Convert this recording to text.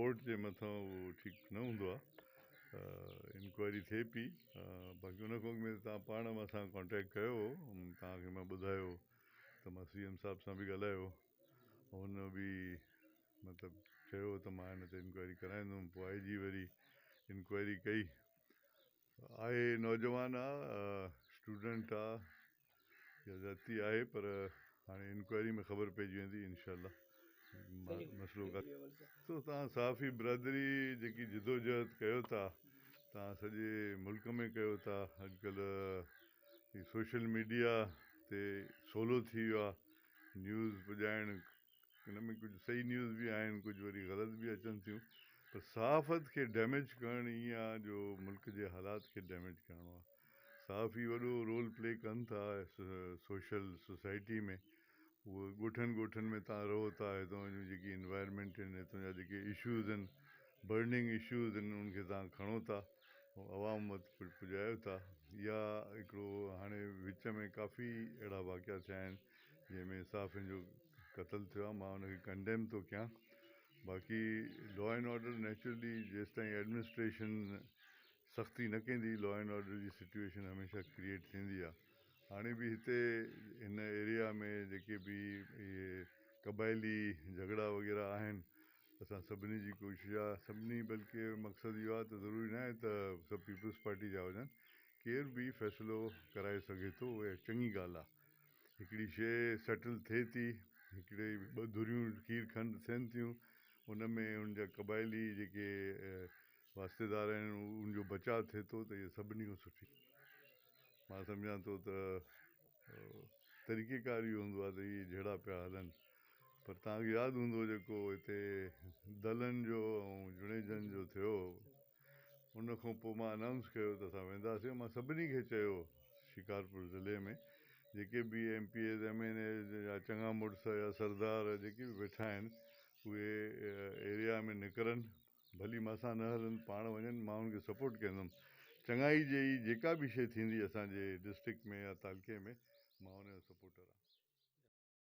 Report جي مٿان اهو ٺيڪ نه هوندو آهي. انڪوائري ٿئي پئي. باقي ان کان اڳ ۾ توهان پاڻ مان سان ڪانٽيڪٽ ڪيو هو، توهان کي مان ٻڌايو ته مان سي ايم صاحب سان به ڳالهايو، هن به مطلب چيو ته مان هن تي انڪوائري ڪرائيندم. پوء آء جي وري انڪوائري ڪئي. آهي نوجوان آ، اسٽوڊنٽ آ، يا زيادتي آهي، پر هاڻي انڪوائري ۾ خبر پئجي ويندي انشاء الله مسئلو. سو توهان صحافي برادري جيڪي جدوجهد ڪيو ٿا، توهان سڄي ملڪ ۾ ڪيو ٿا. اڄڪلهه هي سوشل ميڊيا تي سولو ٿي ويو آ نيوز پڄائڻ. ان ۾ ڪجهه صحيح نيوز به آهن، ڪجهه وري غلط به اچن ٿيون، پر صحافت کي ڊيميج ڪرڻ ائين آ جو ملڪ جي حالات کي ڊيميج ڪرڻو آ. صحافي وڏو رول پلي ڪن ٿا سوشل سوسائٽي ۾. اهي ڳوٺن ڳوٺن ۾ تان رهو ٿا، هتان جون جيڪي انوائرمينٽ آهن، هتان جا جيڪي اشوز آهن، برننگ اشوز آهن، انهن کي تان کڻو ٿا ۽ عوام وٽ پڄايو ٿا. يا هڪڙو هاڻي وچ ۾ ڪافي اهڙا واقعا ٿيا آهن جنهن ۾ صحافين جو قتل ٿيو آهي، مان ان کي ڪنڊيم ٿو ڪيان. باقي لا اينڊ آرڊر نيچرلي جيستائين ايڊمنسٽريشن سختي نه ڪندي، لا اينڊ آرڊر جي سچويشن هميشه ڪريئيٽ ٿيندي آهي. هاڻي به هتي هن ايريا ۾ جيڪي به اهي قبائلي جهڳڙا وغيره آهن، اسان سڀني جي ڪوشش آهي، سڀني بلڪه مقصد اهو آهي ته ضروري ناهي ته سڀ پيپلز پارٽي جا هجن، ڪير به فيصلو ڪرائي سگهي ٿو، اها چڱي ڳالهه آهي. هڪڙي شيء سيٽل ٿئي ٿي، هڪڙي ٻه ڌريون کير کنڊ ٿين ٿيون، ان ۾ ان جا قبائلي جيڪي واسطيدار آهن ان جو بچاء ٿئي ٿو ته اهي سڀني کان سٺي مان سمجهان ٿو ته طريقيڪار اهو هوندو آهي ته اهي جهيڙا پيا هلن. پر توهان کي ياد هوندو جيڪو هتي دلن جو ۽ جوڻيجن جو ٿيو، ان کان پوء مان انائونس ڪيو ته اسان وينداسين. مان سڀني کي چيو شڪارپور ضلعي ۾ جيڪي به M P As, M N As يا چڱا مڙس يا سردار جيڪي به ويٺا آهن، اهي ايريا ۾ نڪرن، ڀلي مان سان نه هلن، پاڻ وڃن، مان انهن کي سپورٽ ڪندم. چڱائي جي جيڪا به شيء ٿيندي اسان جي ڊسٽرڪٽ ۾ يا تعلقي ۾ مان ان جو سپورٽر آهيان.